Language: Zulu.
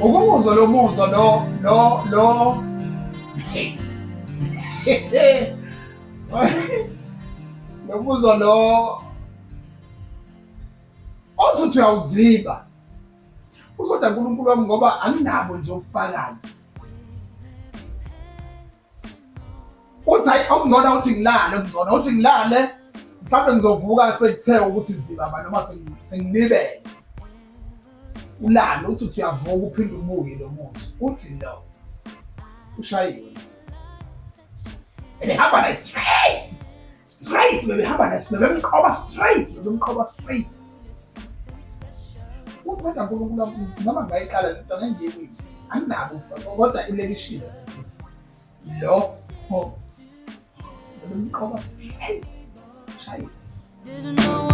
Ukuzwa lo muzwa lo lo lo lo muzwa lo othi uthi uyawuziba uzoda uNkulunkulu wami ngoba anginabo nje ubufakazi. Uthi hayi, okungcono uthi ngilale, okungcono uthi ngilale, mhlawumbe ngizovuka sekuthe ukuthi zibaba noma sengilibele. Ulale, uthi uyavuka uphinde ubuye lo muzi, uthi lo ushayiwe. Bebehamba naye straight straight, bebehamba naye, bebemqoba straight, bebemqoba straight. Uthi kodwa uNkulunkulu, noma ngingayiqala lento ngeke ngiyiwine, anginabo ubufakazi, kodwa ilekishile lo bebemqoba straight, ushayiwe. There's no